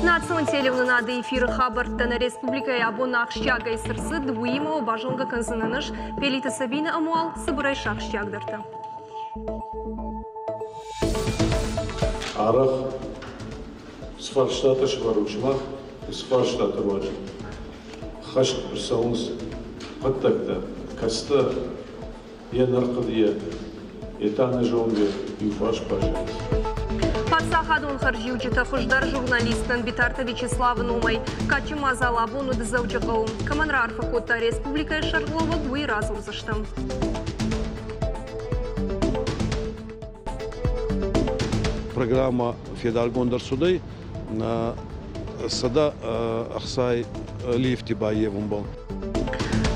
Национ телеуынынады эфиры хабӕрттӕ нӕ республикӕйы абон ахсджиагӕй цы рцыд, уыимӕ базонгӕ кӕндзынӕн ӕз, Пелиты Сабинӕ ӕмӕ уал цыбырӕй сахсджиагдӕртӕ. Арӕх цы фарстатӕ сӕвӕрут сымах, уыцы фарстаты руаджы хӕст ӕрцӕуынц хъуыддӕгтӕ, кӕцытӕ йӕ нӕрхъуыдыйӕ, йе та нӕзонгӕ иуфарс баззайынц. Паддзахадон хӕрзиуджытӕ хуыздӕр журналисттӕн Битарты Вячеславы номӕй кадджын мадзал абон уыд Дзӕуджыхъӕуы. Кӕмӕн раарфӕ кодта республикӕйы сӕргълӕууӕг, уый радзурдзыстӕм. Программӕ федаргонд ӕрцудӕй 160 лифти баййевунбӕл.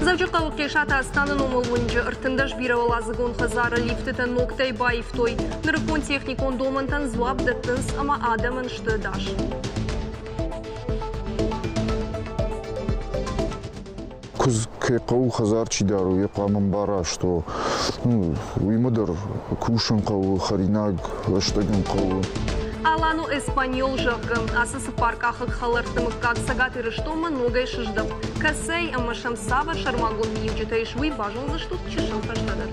Дзӕуджыхъӕуы Хъесаты Астаны номыл уынджы 13 бирӕуӕладзыгон хӕдзары лифтытӕ ногтӕй баивтой. Нырыккон техникон домӕнтӕн дзуапп дӕттынц ӕмӕ адӕмӕн сты ӕдас. Куыдз кӕй хъӕуы, хӕдзар чи дары, уый хъуамӕ ӕмбара, что уыимӕ дӕр кусын хъӕуы, хӕринаг рӕстӕгӕн хъӕуы. Алано Эспаньол, зӕгъгӕ, ацы цыппаркъахыг хӕлӕртты мыггаг Цӕгат Ирыстонмӕ ногӕй сыздӕхт. Кӕцӕй ӕмӕ сӕм цавӕр сӕрмагонд миниуджытӕ ис, уый базондзыстут чысыл фӕстӕдӕр.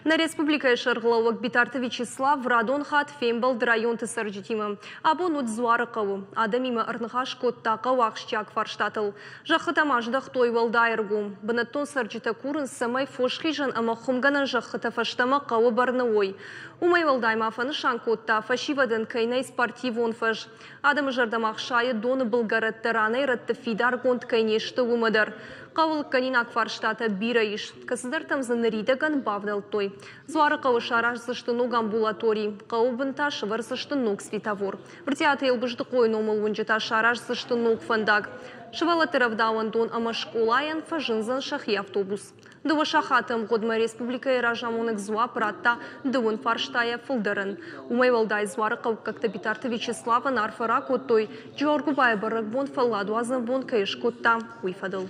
Нӕ республикӕйы сӕргълӕууӕг Битарты Вячеслав радон хатт фембӕлд районты цӕрджытимӕ. Абон уыд Дзуарыхъӕуы. Адӕмимӕ ӕрныхас кодта хъӕуы ахсджиаг фарстатыл. Зӕххытӕм аздӕхтой уӕлдай ӕргом. Бынӕттон цӕрджытӕ курынц, цӕмӕй фосхизӕн ӕмӕ хуымгӕнӕн зӕххытӕ фӕстӕмӕ хъӕуы бӕрны уой. Уымӕй уӕлдай ма фӕнысан кодта, фӕсивӕдӕн кӕй нӕй спортивон фӕз. Адӕмы зӕрдӕмӕ хсайы доны былгӕрӕттӕ ранӕй-рӕтты фидаргонд кӕй не сты, уымӕ дӕр. Хъӕуы лыггӕнинаг фарстатӕ бирӕ ис. Кӕцыдӕртӕм дзы ныридӕгӕн бавнӕлдтой. Дзуарыхъӕуы сараздзысты ног амбулатори, хъӕуы бын та сӕвӕрдзысты ног светофор. Брытъиаты Елбыздыхъойы номыл уынджы та сараздзысты ног фӕндаг. Сывӕллӕтты рӕвдауӕндон ӕмӕ скъолайӕн фӕзындзӕн сӕхи автобус. Дыууӕ сахаты ӕмгъуыдмӕ республикӕйы разамонӕг дзуапп радта дыууын фарстайӕ фылдӕрӕн. Уымӕй уӕлдай дзуарыхъӕуккӕгтӕ Битарты Вячеславӕн арфӕ ракодтой, Джиоргуыбайы бӕрӕгбон фӕлладуадзӕн бон кӕй скодта, уый фӕдыл.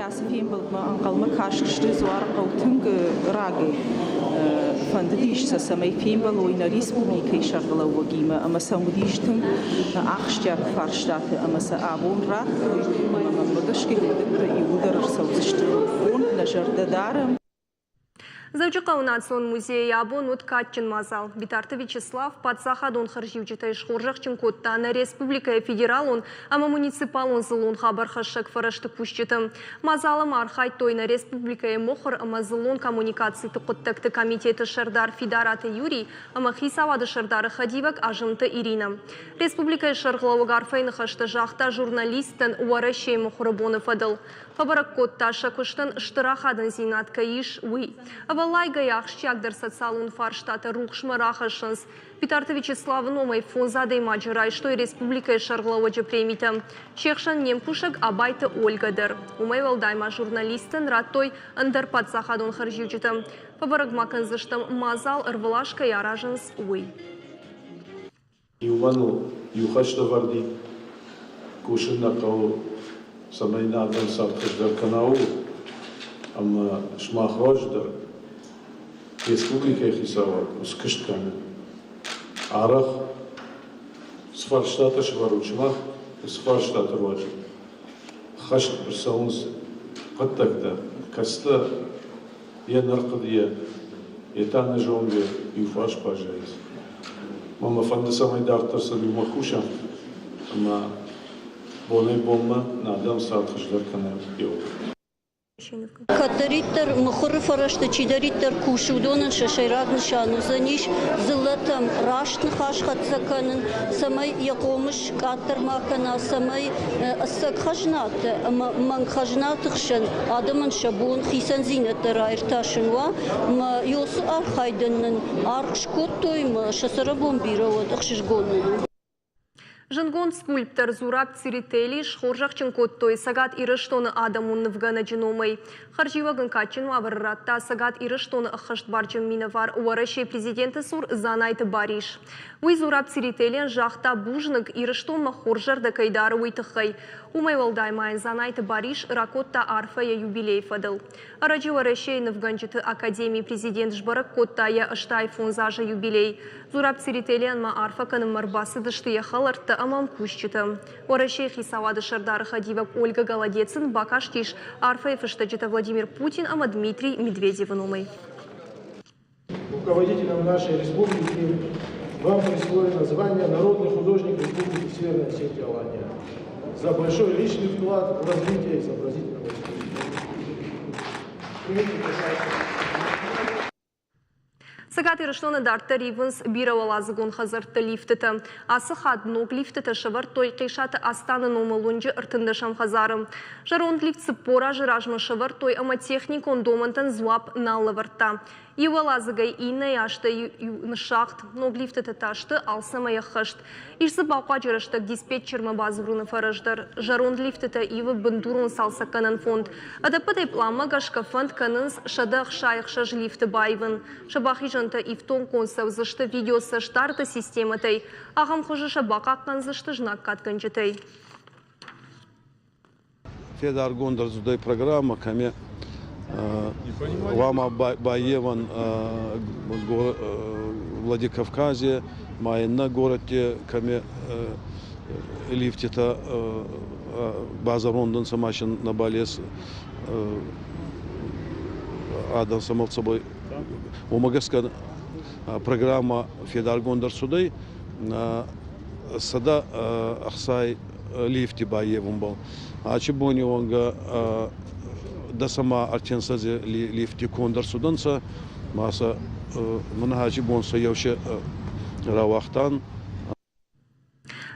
Ацы фембӕлдмӕ ӕнхъӕлмӕ кастысты Дзуарыхъӕу тынг рагӕй. Фӕндыдис сӕ, цӕмӕй фембӕлой нӕ республикӕйы сӕргълӕууӕгимӕ ӕмӕ сӕм уыдис тынг ахсджиаг фарстатӕ ӕмӕ сӕ абон радтой ӕмӕ мӕнмӕ гӕсгӕ уыдӕттӕ иууылдӕр ӕрцӕудзысты лыггонд, нӕ зӕрдӕ дарӕм. Дзӕуджыхъӕуы национ музейы абон уыд кадджын мадзал. Битарты Вячеслав паддзахадон хӕрзиуджытӕй схорзӕхджын кодта нӕ республикӕйы федералон ӕмӕ муниципалон дзыллон хабархӕссӕг фӕрӕзты кусджыты. Мадзалы ма архайдтой нӕ республикӕйы мыхуыр ӕмӕ дзыллон коммуникациты хъуыддӕгты комитеты сӕрдар Фидараты Юрий ӕмӕ хицауады сӕрдары хӕдивӕг Азымты Иринӕ. Республикӕйы сӕргълӕууӕг арфӕйы ныхӕстӕ загъта журналисттӕн Уӕрӕсейы мыхуыры боны фӕдыл. Фӕбӕрӕг кодта, сӕ куыстӕн стыр ахадындзинад кӕй ис, уый. Ӕвӕллайгӕйӕ ахсджиагдӕр социалон фарстатӕ рухсмӕ рахӕссынц. Битарты Вячеславы номӕй фондз адӕймаджы райстой республикӕйы сӕргълӕууӕджы премитӕ. Се хсӕн не мкусӕг Абайты Ольгӕ дӕр. Уымӕй уӕлдай ма журналисттӕн радтой ӕндӕр паддзахадон хӕрзиуджытӕ. Фӕбӕрӕг ма кӕндзыстӕм, мадзал ӕрвылаз кӕй аразынц, уый. Иумӕ ныл иу хӕслӕвӕрд и, кусын нӕ хъӕуы, цӕмӕй нӕ адӕм цард хуыздӕр кӕна, ууыл. Ӕмӕ сымах руаджы дӕр республикӕйы хицауад уыцы куыст кӕны. Арӕх цы фарстатӕ сӕвӕрут сымах, уыцы фарстаты руаджы хӕст ӕрцӕуынц хъуыддӕгтӕ, кӕцытӕ йӕ нӕрхъуыдыйӕ, йе та нӕзонгӕ иуфарс баззайынц. Мӕ мӕ фӕнды, цӕмӕй дарддӕр сӕ иумӕ кусӕм ӕмӕ бонӕй-бонмӕ нӕ адӕм цард хуыздӕр кӕна еу. Кӕддӕриддӕр мыхуыры фӕрӕзты чидӕриддӕр кусы, уыдонӕн сӕ сӕйраг нысан уыдзӕнис дзыллӕтӕм раст ныхас хӕццӕ кӕнын, цӕмӕй йӕ хъомыс къаддӕр ма кӕна, цӕмӕй ӕцӕг хӕзнатӕ ӕмӕ мӕнг хӕзнаты хсӕн адӕмӕн сӕ бон хицӕндзинӕдтӕ раиртасын уа. Мӕ Йосы архайдӕн нын аргъ скодтой, мӕ сӕ цӕрӕнбон бирӕ уӕд, ӕхсызгон нын у. Зындгонд скульптор Зураб Церетели схорзӕхджын кодтой Цӕгат Ирыстоны адӕмон нывгӕнӕджы номӕй. Хӕрзиуӕг ын кадджын уавӕры радта Цӕгат Ирыстоны ӕххӕстбарджын минӕвар Уӕрӕсейы президенты цур Дзанайты Барис. Уый Зураб Церетелийӕн загъта бузныг, Ирыстонмӕ хорз зӕрдӕ кӕй дары, уый тыххӕй. Уымӕй уӕлдай ма йын Дзанайты Барис ракодта арфӕ йӕ юбилейы фӕдыл. Ӕрӕджы Уӕрӕсейы нывгӕнджыты академийы президент сбӕрӕг кодта йӕ 85 азы юбилей. Зураб Церетелийӕн ма арфӕ кӕнынмӕ ӕрбацыдысты йӕ хӕлӕрттӕ ӕмӕ ӕмкусджытӕ. Уӕрӕсейы хицауады сӕрдары хӕдивӕг Ольга Голодец ын бакастис арфӕйы фыстӕджытӕ Владимир Путин ӕмӕ Дмитрий Медведевы номӕй. Руководителем нашей республики вам присвоено звание Народный художник Республики Северная Осетия-Алания за большой личный вклад в развитие изобразительного искусства. Примите, пожалуйста. Цӕгат Ирыстоны дарддӕр ивынц бирӕуӕладзыгон хӕдзӕртты лифтытӕ. Ацы хатт ног лифтытӕ сӕвӕрдтой Хъесаты Астаны номыл уынджы ӕртындӕсӕм хӕдзары. Зӕронд лифт 40 азы размӕ сӕвӕрдтой ӕмӕ техникон домӕнтӕн дзуапп нал лӕвӕрдта. Иу уӕладзыгӕй иннӕйы азтӕ ныссагъд. Ног лифтытӕ та сты алцӕмӕй ӕххӕст. Ис дзы бахъуаджы рӕстӕг диспетчермӕ бадзурыны фӕрӕз дӕр. Зӕронд лифтытӕ ивы бындурон цалцӕггӕнӕн фонд. Ӕдӕппӕтӕй пъланмӕ гӕсгӕ фӕнд кӕнынц 166 лифты баивын. Сӕ бахизӕнтӕ ифтонггонд цӕудзысты видеоцӕстдарды системӕтӕй. Ахӕм хуызы сӕ бахъахъхъӕндзысты знаггадгӕнджытӕй. Федаргонд ӕрцудӕй программӕ, кӕми гъӕуама баййевӕн Владикавказе, ма иннӕ горӕтти, кӕми лифтитӕ базӕронд ӕнцӕ, машин нӕбал ес, адӕм сӕмӕлцӕбӕл. Уомӕ гӕсгӕ программӕ федаргонд ӕрцудӕй 160 лифти баййевунбӕл. Ачи бони уӕнгӕ дӕсӕмӕ ӕртинсӕдзи лифти конд ӕрцудӕнцӕ, ма сӕ мӕнӕ ачи бон сӕ еусе рауагътан.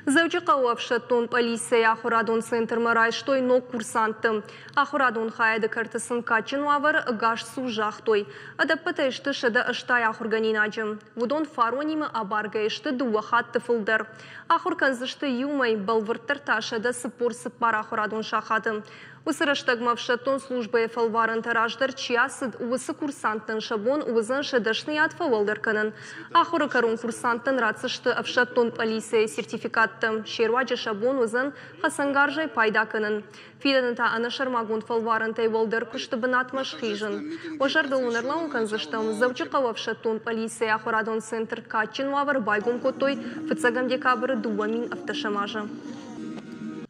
Дзӕуджыхъӕуы ӕфсӕддон пъӕлицӕйы ахуырадон центрмӕ райстой ног курсантты. Ахуырадон хайады кӕрты сын кадджын уавӕры ӕгас цу загътой. Ӕдӕппӕтӕй сты 180 ахуыргӕнинаджы. Уыдон фаронимӕ абаргӕйӕ сты дыууӕ хатты фылдӕр. Ахуыр кӕндзысты иу мӕй, бӕлвырддӕр та 144 ахуырадон сахаты. Уыцы рӕстӕгмӕ ӕфсӕддон службӕйы фӕлварӕнтӕ раздӕр чи ацыд, уыцы курсанттӕн сӕ бон уыдзӕн сӕ дӕсныйад фӕуӕлдӕр кӕнын. Ахуыры кӕрон курсанттӕн ратдзысты ӕфсӕддон пъӕлицӕйы сертификаттӕ. Се руаджы сӕ бон уыдзӕн хӕцӕнгарзӕй пайда кӕнын. Фидӕны та ӕнӕсӕрмагонд фӕлварӕнтӕй уӕлдӕр куысты бынатмӕ схизын. Уӕ зӕрдыл уын ӕрлӕууын кӕндзыстӕм, Дзӕуджыхъӕуы ӕфсӕддон пъӕлицӕйы ахуырадон центр кадджын уавӕры байгом кодтой фыццӕгӕм декабры 2017 азы.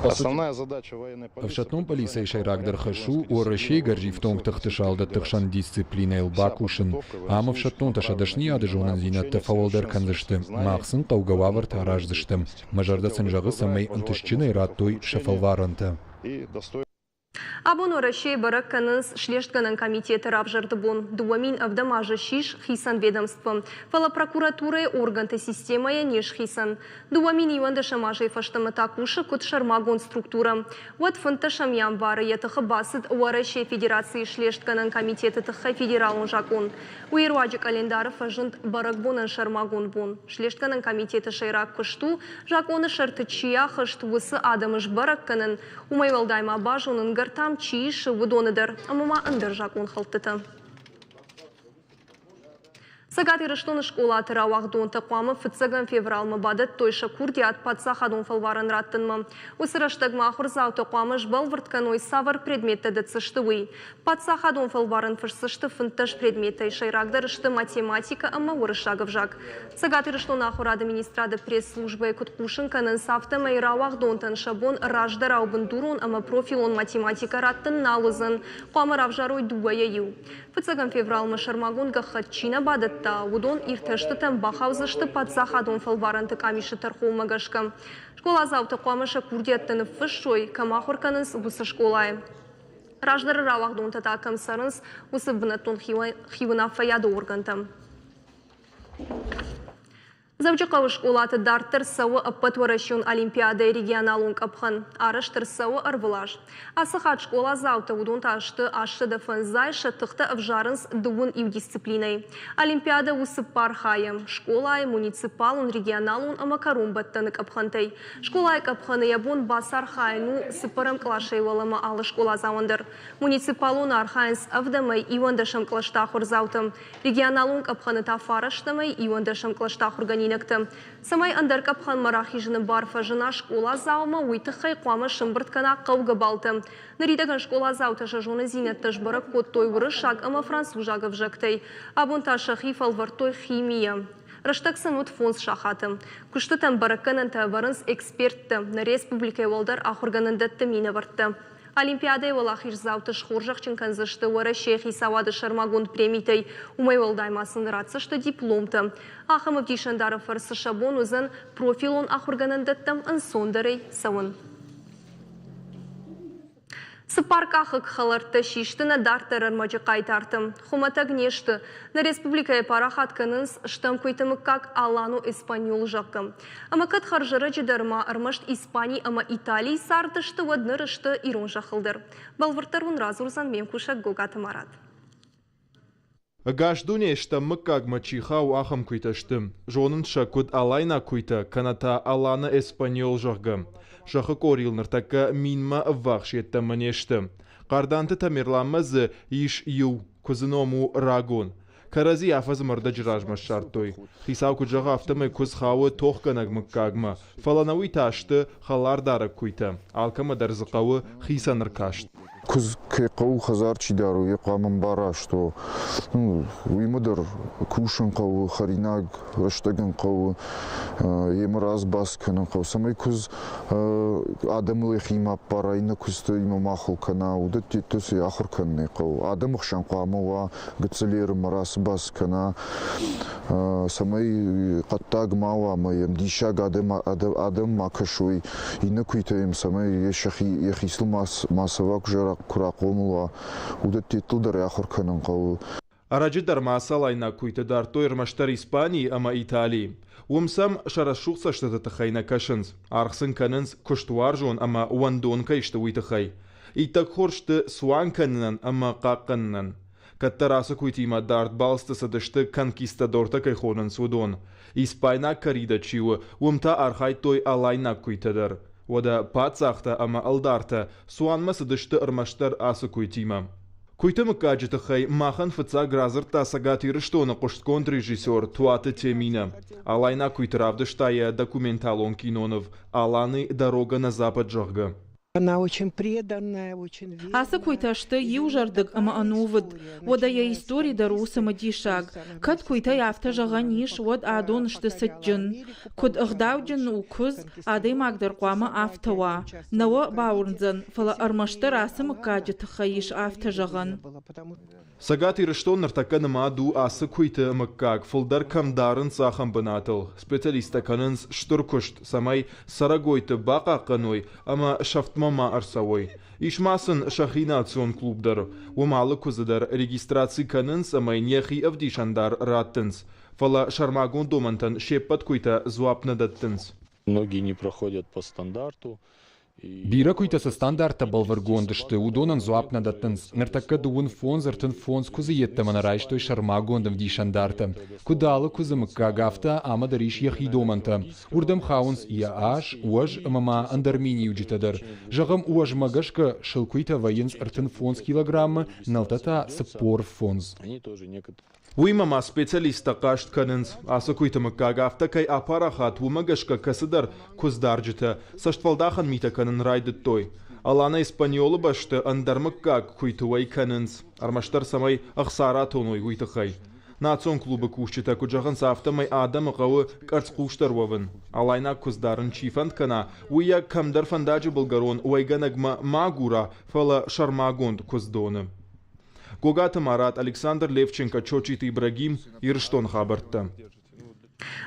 Ӕфсӕддон пъӕлицӕйы сӕйрагдӕр хӕс у Уӕрӕсейы гӕрзифтонг тыхты салдӕтты хсӕн дисциплинӕйыл бакусын. Ам ӕфсӕддонтӕ сӕ дӕсныйады зонындзинӕдтӕ фӕуӕлдӕр кӕндзысты, мах сын хъӕугӕ уавӕртӕ араздзыстӕм. Мӕ зӕрдӕ сын зӕгъы, цӕмӕй ӕнтыстджынӕй радтой сӕ фӕлварӕнтӕ. Абон Уӕрӕсейы бӕрӕг кӕнынц Слестгӕнӕн комитеты равзӕрды бон. 2007 азы ссис хицӕн ведомство, фӕлӕ прокуратурӕйы органты системӕйӕ не схицӕн. 2011 азӕй фӕстӕмӕ та кусы куыд сӕрмагонд структурӕ. Уӕд фынддӕсӕм январы йӕ тыхы бацыд Уӕрӕсейы Федерацийы Слестгӕнӕн комитеты тыххӕй федералон закъон. Уый руаджы къӕлиндары фӕзынд бӕрӕгбонӕн сӕрмагонд бон. Слестгӕнӕн комитеты сӕйраг куыст у, закъоны сӕрты чи ахызт, уыцы адӕмы сбӕрӕг кӕнын, уымӕй уӕлдай ма базонын, гӕртам чи исы, уыдоны дӕр ӕмӕ ма ӕндӕр закъонхӕлдтытӕ. Цӕгат Ирыстоны скъолаты рауагъдонтӕ хъуамӕ фыццӕгӕм февралмӕ бадӕттой сӕ курдиат паддзахадон фӕлварӕн раттынмӕ. Уыцы рӕстӕгмӕ ахуырдзаутӕ хъуамӕ сбӕлвырд кӕной, цавӕр предметтӕ дӕтдзысты, уый. Паддзахадон фӕлварӕн фысдзысты 15 предметӕй, сӕйрагдӕр сты математикӕ ӕмӕ уырыссаг ӕвзаг. Цӕгат Ирыстоны ахуырады министрады пресс-службӕйы куыд хъусын кӕнынц, афтӕмӕй рауагъдонтӕн сӕ бон раздӕрау бындурон ӕмӕ профилон математикӕ раттын нал уыдзӕн, хъуамӕ равзарой дыууӕйӕ иу. Фыццӕгӕм февралмӕ сӕрмагонд гӕххӕтт чи нӕ бадӕтта, уыдон иртӕстытӕм бахаудзысты паддзахадон фӕлварӕнты къамисы тӕрхонмӕ гӕсгӕ. Скъоладзаутӕ хъуамӕ сӕ курдиӕттӕ ныффыссой, кӕм ахуыр кӕнынц, уыцы скъолайы. Раздӕры рауагъдонтӕ та кӕм цӕрынц, уыцы бынӕттон хиуынаффӕйады органтӕм. Дзӕуджыхъӕуы скъолаты дарддӕр цӕуы Ӕппӕтуӕрӕсеон олимпиадӕйы регионалон къӕпхӕн. Арӕзт ӕрцӕуы ӕрвылаз. Ацы хатт скъоладзаутӕ, уыдон та сты 805, сӕ тыхтӕ ӕвзарынц 21 дисциплинӕйы. Олимпиадӕ у цыппар хайы: скъолайы, муниципалон, регионалон ӕмӕ кӕронбӕттӕны къӕпхӕнтӕй. Скъолайы къӕпхӕны йӕ бон бацархайын у цыппӕрӕм къласӕй уӕлӕмӕ алы скъоладзауӕн дӕр. Муниципалоны архайынц ӕвдӕмӕй иуӕндӕсӕм кълӕсты ахуырдзаутӕ. Регионалон къӕпхӕны та фарӕстӕмӕй иуӕндӕсӕм кълӕсты ахуыргӕнинӕгтӕ. Цӕмӕй ӕндӕр къӕпхӕнмӕ рахизыны бар фӕзына скъоладзаумӕ, уый тыххӕй хъуамӕ сӕмбырд кӕна хъӕугӕ баллтӕ. Ныридӕгӕн скъоладзаутӕ сӕ зонындзинӕдтӕ сбӕрӕг кодтой уырыссаг ӕмӕ французаг ӕвзӕгтӕй. Абон та сӕхи фӕлвӕрдтой химийӕ. Рӕстӕг сын уыд фондз сахаты. Куыстытӕн бӕрӕггӕнӕнтӕ ӕвӕрынц эксперттӕ, нӕ республикӕйы уӕлдӕр ахуыргӕнӕндӕтты минӕвӕрттӕ. Олимпиадӕйы уӕлахиздзауты схорзӕхджын кӕндзысты Уӕрӕсейы хицауады сӕрмагонд премитӕй. Уымӕй уӕлдай ма сын ратдзысты дипломтӕ. Ахӕм ӕвдисӕндары фӕрцы сӕ бон уыдзӕн профилон ахуыргӕнӕндӕттӕм ӕнцондӕрӕй цӕуын. Цыппаркъахыг хӕлӕрттӕ систы нӕ дарддӕр ӕрмӕджы хъайтартӕ. Хуымӕтӕг не сты. Нӕ республикӕйы парахат кӕнынц стӕм куыйты мыггаг Алано Эспаньол, зӕгъгӕ. Ӕмӕ кӕд хӕрзӕрӕджы дӕр ма ӕрмӕст Испани ӕмӕ Италийы цардысты, уӕд ныр сты ирон зӕххыл дӕр. Бӕлвырддӕр уын радзурдзӕн ме мкусӕг Гогаты Марат. Ӕгас дунейы стӕм мыггагмӕ чи хауы, ахӕм куыйтӕ сты. Зонынц сӕ куыд алайнаг куыйтӕ, кӕнӕ та Алана Эспаньол, зӕгъгӕ. Зӕххы къорийыл ныртӕккӕ минмӕ ӕввахс йеддӕмӕ не сты. Хъарданты Тамерланмӕ дзы ис иу, куыдзы ном у Рагон. Кӕрӕдзи афӕдзы ӕрдӕджы размӕ ссардтой. Хицау куыд зӕгъы, афтӕмӕй куыдз хауы тохгӕнӕг мыггагмӕ, фӕлӕ нӕуый та сты хӕлардарӕг куыйтӕ. Алкӕмӕ дӕр дзы хъӕуы хицӕн ӕркаст. Куыдз кӕй хъӕуы, хӕдзар чи дары, уый хъуамӕ ӕмбара, что уыимӕ дӕр кусын хъӕуы, хӕринаг рӕстӕгӕн хъӕуы, йемӕ разбас кӕнын хъӕуы, цӕмӕй куыдз адӕмыл йӕхи ма аппара, иннӕ куыдзтимӕ ма хыл кӕна, уыдӕттӕ сӕ ахуыр кӕнын хъӕуы. Адӕмы хсӕн хъуамӕ уа гыццыл ермӕ рацыбац кӕна, цӕмӕй хъӕддаг ма уа ӕмӕ йӕм диссаг адӕм ма кӕсой, иннӕ куыйтӕ йӕм цӕмӕй йӕхицыл ма цӕва, куы рахъомыл уа, уыдӕттыл дӕр ахуыр кӕнын хъӕуы. Ӕрӕджы дӕр ма алайнаг куыйты дардтой ӕрмӕстдӕр Испанийы ӕмӕ Италийы. Уым сӕм сӕ рӕсугъд цӕстыты тыххӕй нӕ кӕсынц, аргъ сын кӕнынц, куыстуарзон ӕмӕ уӕндон кӕй сты, уый тыххӕй. Иттӕг хорз сты цуан кӕнынӕн ӕмӕ хъахъхъӕнынӕн. Кӕддӕр ацы куыйтимӕ дард балцты цыдысты конкистадортӕ кӕй хонынц, уыдон. Испайнаг коррида чи у, уым та архайдтой алайнаг куыйтӕ дӕр. Уӕдӕ паддзӕхтӕ ӕмӕ ӕлдартӕ цуанмӕ цыдысты ӕрмӕстдӕр ацы куыйтимӕ. Куыйты мыггаджы тыххӕй махӕн фыццаг радзырдта Цӕгат Ирыстоны хъуыстгонд режиссер Туаты Теминӕ. Алайнаг куыйты равдыста йӕ документалон киноныв «Аланы дорога на запад», зӕгъгӕ. Она очень преданная, очень верная. Ацы куыйтӕ сты иузӕрдыг ӕмӕ ӕнувыд. Уӕдӕ йӕ истори дӕр у цымыдисаг. Кӕд куыйтӕй афтӕ зӕгъӕн ис, уӕд адон сты цытджын. Куыд ӕгъдауджын у куыдз, адӕймаг дӕр хъуамӕ афтӕ уа. Нӕ уӕ бауырндзӕн, фӕлӕ ӕрмӕстдӕр ацы мыггаджы тыххӕй ис афтӕ зӕгъӕн. Цӕгат Ирыстон ныртӕккӕ нымад у ацы куыйты мыггаг фылдӕр кӕм дарынц, ахӕм бынатыл. Специалисттӕ кӕнынц стыр куыст, цӕмӕй цӕрӕгойты бахъахъхъӕной ӕмӕ сӕфтмӕ ма ӕрцӕуой. Ис ма сын сӕхи национ клуб дӕр. Уым алы куыдзы дӕр регистраци кӕнынц ӕмӕ йын йӕхи ӕвдисӕндар раттынц. Фӕлӕ сӕрмагонд домӕнтӕн се ппӕт куыйтӕ дзуапп нӕ дӕттынц. Многие не проходят по стандарту. Бирӕ куыйтӕ цы стандарттӕ бӕлвырдгонд сты, уыдонӕн дзуапп нӕ дӕттынц. Ныртӕккӕ 35 35 куыдзы йеддӕмӕ нӕ райстой сӕрмагонд ӕвдисӕндартӕ. Куыд алы куыдзы мыггаг, афтӕ ӕмӕ дӕр ис йӕхи домӕнтӕ. Уырдӕм хауынц йӕ ас, уӕз ӕмӕ ма ӕндӕр миниуджытӕ дӕр. Зӕгъӕм, уӕзмӕ гӕсгӕ сылкуыйтӕ вӕййынц 35 килограммы, нӕлтӕ та 45. Уыимӕ ма специалисттӕ хъаст кӕнынц, ацы куыйты мыггаг афтӕ кӕй апарахат, уымӕ гӕсгӕ кӕцыдӕр куыдздарджытӕ цӕстфӕлдахӕн митӕ кӕнын райдыдтой. Алана Эспаньолы бӕсты ӕндӕр мыггаг куыйты уӕй кӕнынц, ӕрмӕстдӕр цӕмӕй ӕхца ратоной, уый тыххӕй. Национ клубы кусджытӕ куыд зӕгъынц, афтӕмӕй адӕмы хъӕуы къӕрцхъусдӕр уӕвын. Алайнаг куыдз дарын чи фӕнд кӕна, уый йӕ кӕмдӕр фӕндаджы былгӕрон уӕйгӕнӕгмӕ ма агура, фӕлӕ сӕрмагонд куыдздоны. Гогаты Марат, Александр Левченко, Чочиты Ибрагим, Ирыстоны хабӕрттӕ.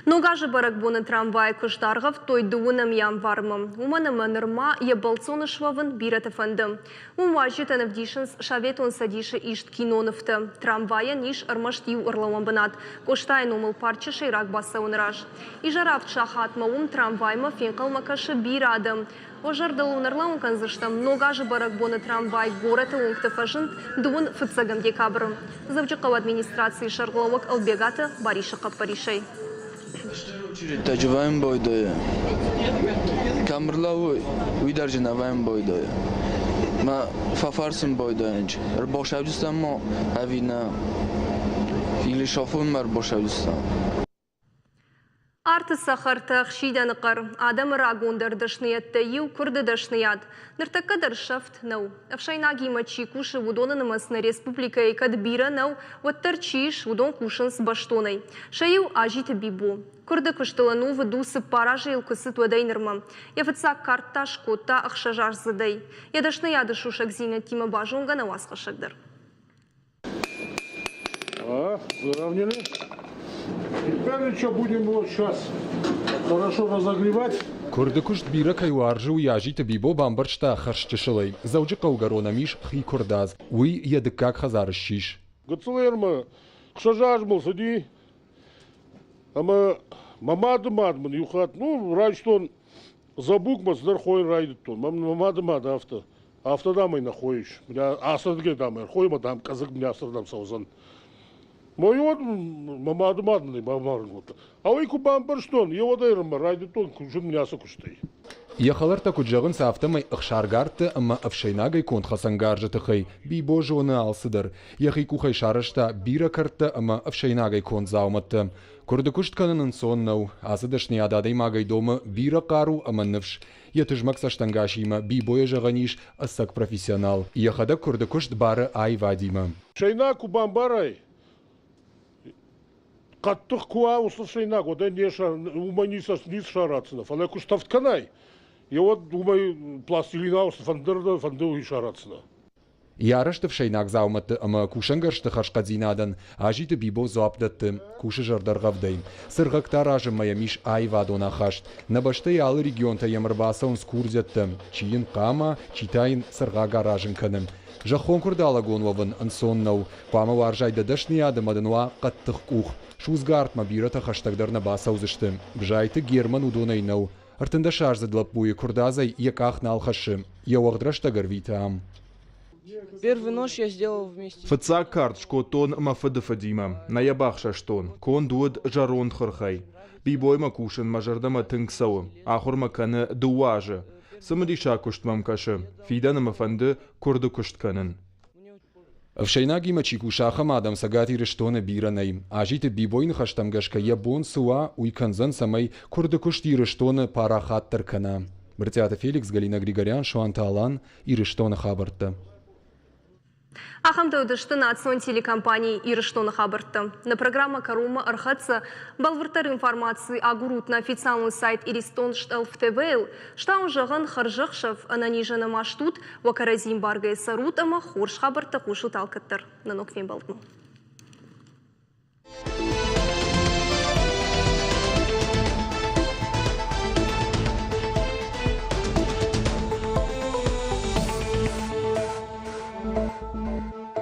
Ног азы бӕрӕгбоны трамвайы куыст аргъӕвдтой дыууынӕм январмӕ. Уымӕн ӕмӕ нырма йӕ бӕлццоны суӕвын бирӕты фӕнды. Уым уазджытӕн ӕвдисынц Советон Цӕдисы ист кинонывтӕ. Трамвайӕн ис ӕрмӕст иу ӕрлӕууӕн бынат Къостайы номыл парчы сӕйраг бацӕуӕны раз. Изӕр авд сахатмӕ уым трамваймӕ фенхъӕлмӕ кӕсы бирӕ адӕм. Уӕ зӕрдыл уын ӕрлӕууын кӕндзыстӕм, Ног азы бӕрӕгбоны трамвай горӕты уынгты фӕзынд дыууын фыццӕгӕм декабры. Дзӕуджыхъӕуы администрацийы сӕргълӕууӕг Ӕлбегаты Барисы хъӕппӕрисӕй. Тадживаем бойдойы. Камырлауы уый дӕр Женаваем бойдойы. Ма фӕфӕрсын бойдойӕнч. Ӕрбосӕвджыстӕм мо ӕви нӕ? Или шофырмӕ ӕрбосӕвджыстӕм? Арты цӕхӕртӕ, хсидӕны хъӕр, адӕмы рагондӕр дӕсныйӕдтӕй иу куырды дӕсныйад. Ныртӕккӕ дӕр сӕфт нӕу. Ӕфсӕйнагимӕ чи кусы, уыдоны нымӕц нӕ республикӕйы кӕд бирӕ нӕу, уӕддӕр чи ис, уыдон кусынц бӕстонӕй. Сӕ иу Азиты Бибо. Куырды куыстыл ӕнувыд у, цыппар азы йыл куы цыд, уӕдӕй нырмӕ. Йӕ фыццаг кард та скодта ӕхсӕзаздзыдӕй. Йӕ дӕсныйады сусӕгдзинӕдтимӕ базонгӕ нӕ уацхӕссӕг дӕр. А, выровняли. Теперь что будем вот сейчас хорошо разогревать. Куырды куыст бирӕ кӕй уарзы, уый Азиты Бибо бамбӕрста хӕрзчысылӕй. Дзӕуджыхъӕугӕрон ӕм ис хи куырдадз. Уый йӕ дыккаг хӕдзар ссис. Гыццыл ӕрмӕ хсӕз азы мыл цыди, ӕмӕ мӕ мады мад мын иу хатт, ну, райстон дзӕбугмӕ цыдӕр хойын райдыдтон. Мӕ мады мад афтӕ, афтӕ дам ӕй нӕ хойыс. Ацырдыгӕй дам ӕрхой ӕмӕ дам къӕдзыг мын ацырдӕм цӕудзӕн. Мой уӕд мӕ мады мад мын ӕй бамбарын кодта. А уый куы бамбӕрстон, йе уӕд ӕрмӕ райдыдтон кусын мын ацы куыстӕй. Йӕ хӕлӕрттӕ куыд зӕгъынц, афтӕмӕй ӕхсаргардты ӕмӕ ӕфсӕйнагӕй конд хӕцӕнгарзы тыххӕй Бибо зоны алцыдӕр. Йӕхи къухӕй сарӕзта бирӕ кӕрдтӕ ӕмӕ ӕфсӕйнагӕй конд дзаумӕттӕ. Куырды куыст кӕнын ӕнцон нӕу. Ацы дӕсныйад адӕймагӕй домы бирӕ хъару ӕмӕ ныфс. Йӕ тызмӕг цӕстӕнгасимӕ Бибойӕ зӕгъӕн ис ӕцӕг профессионал. Йӕхӕдӕг куырды куыст бары аивадимӕ. Сӕйнаг куы бамбарай, хъӕддых куы уа уыцы сӕйнаг, уӕд ӕй не уымӕй ницы саратдзынӕ. Фӕлӕ куы стӕвд кӕнай, уӕд уымӕй пластилинау цы фӕнды уый саратдзынӕ. Йӕ арӕзт ӕфсӕйнаг дзаумӕтты ӕмӕ кусӕнгӕрзты хӕрзхъӕддзинадӕн Азиты Бибо дзуапп дӕтты, кусы зӕрдӕргъӕвдӕй. Цыргъӕгтӕ аразынмӕ йӕм ис аивадон ахаст. Нӕ бӕстӕйы алы регионтӕй йӕм ӕрбацӕуынц курдиӕттӕ, чи йын хъама, чи та йын цыргъаг аразын кӕны. Зӕххон куырдалӕгон уӕвын ӕнцон нӕу. Хъуамӕ уарзай дӕ дӕсныйад ӕмӕ дын уа хъӕддых къух. Судзгӕ артмӕ бирӕтӕ хӕстӕгдӕр нӕ бацӕудзысты. Бзайты Герман уыдонӕй нӕу. Ӕртындӕсаздзыд лӕппуйы куырдадзӕй йӕ къах нал хӕссы, йӕ уӕгъд рӕстӕг ӕрвиты ам. Фыццаг кард скодтон мӕ фыды фыдимӕ. Нӕ йӕ бахсӕстон. Конд уыд зӕронд хырхӕй. Бибоимӕ кусын мӕ зӕрдӕмӕ тынг цӕуы. Ахуыр мӕ кӕны дыууӕ азы. Цымыдисаг куыст мӕм кӕсы. Фидӕны мӕ фӕнды куырды куыст кӕнын. Ӕфсӕйнагимӕ чи кусы, ахӕм адӕм Цӕгат Ирыстоны бирӕ нӕй. Азиты Бибойы ныхӕстӕм гӕсгӕ йӕ бон цы уа, уый кӕндзӕн, цӕмӕй куырды куыст Ирыстоны парахатдӕр кӕна. Брытъиаты Феликс, Галина Григорян, Суанты Алан, Ирыстоны хабӕрттӕ. Ахӕмтӕ уыдысты национ телекомпани Ирыстоны хабӕрттӕ. Нӕ программӕ кӕронмӕ ӕрхӕццӕ. Бӕлвырддӕр информаци агурут нӕ официалон сайт Иристон Штълф ТВ-йыл. Стауын зӕгъын, хӕрзӕхсӕв, ӕнӕнизӕн ӕмӕ стут, уӕ кӕрӕдзи ӕмбаргӕйӕ цӕрут ӕмӕ хорз хабӕрттӕ хъусут алкӕддӕр. Нӕ ног фембӕлдмӕ.